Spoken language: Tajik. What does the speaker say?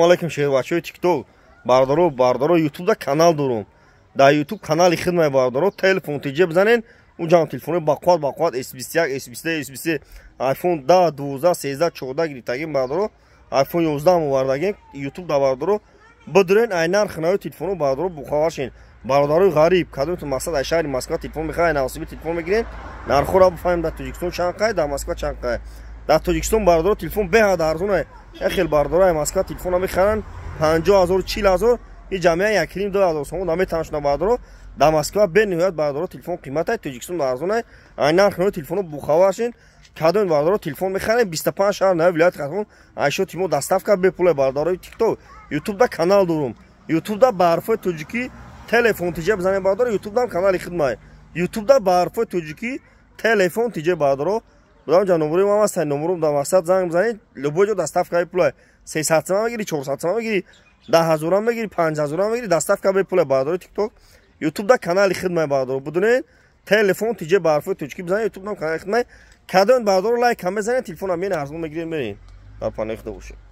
Алейкум, шербачаҳои ТикТок, бародаро, бародаро, Ютубда канал дорум. Дар Ютуб канали хидмай, бародаро, телефон тиҷе бизанен. Уҷам телефони бақувват, бақувват, S21, S23, S23, iPhone 10, 12, 13, 14 гирифтагим, бародаро, iPhone 11 овардагим Ютуб да, бародаро, бидурен, ай нархи нави телефоно, бародаро, бухабар шен. Бародарои ғариб, кадомтон мақсад ай шаҳри Москва телефон мехоҳед, навосиби телефон мегирен, нархҳоро бифаҳмем, дар Тоҷикистон чанд қай, дар Москва чанд қай. Дар Тоҷикистон, бародаро, телефон беҳад арзона. Як хел бародаро ай Москва телефона мехаранд 50 000, 40 000, и ҷамъия 1,5-2 ҳазор сомон наметавоншуда, бародаро. Дар Москва бениҳоят, бародаро, телефон қиматай, Тоҷикистон арзонай. Ай нархи нави телефоно бухабар шен. Кадом бародаро телефон мехарем, 25 шаҳр нави вилояти Хатлон айшоти мо доставка бепулай. Бародарои ТикТок, Ютубда канал дорум. Ютубда ба ҳарфҳои тоҷикӣ телефон тиҷа бизанем, бародаро, Ютубдам канали хидмай. Ютубда ба ҳарфҳои тоҷикӣ телефон тиҷа, бародаро, будам ҷа номерои ман ҳаст, номером дар мақсад занг бизанед, любой ҷо доставка бепулай. 300 сомон мегири, 400 сомон мегири, 10 ҳазорам мегири, 5 ҳазорам мегири, доставка бепулай. Бародарои ТикТок, Ютубда канали хидмай, бародаро, будунед, телефон тиҷа ба ҳарфҳои тоҷикӣ бизанед, Ютубдам канали хидмай. Кадом бародаро лайк ҳам мезанед, телефонам мена арзон мегиред, меред, дар паноҳи Худо бошед.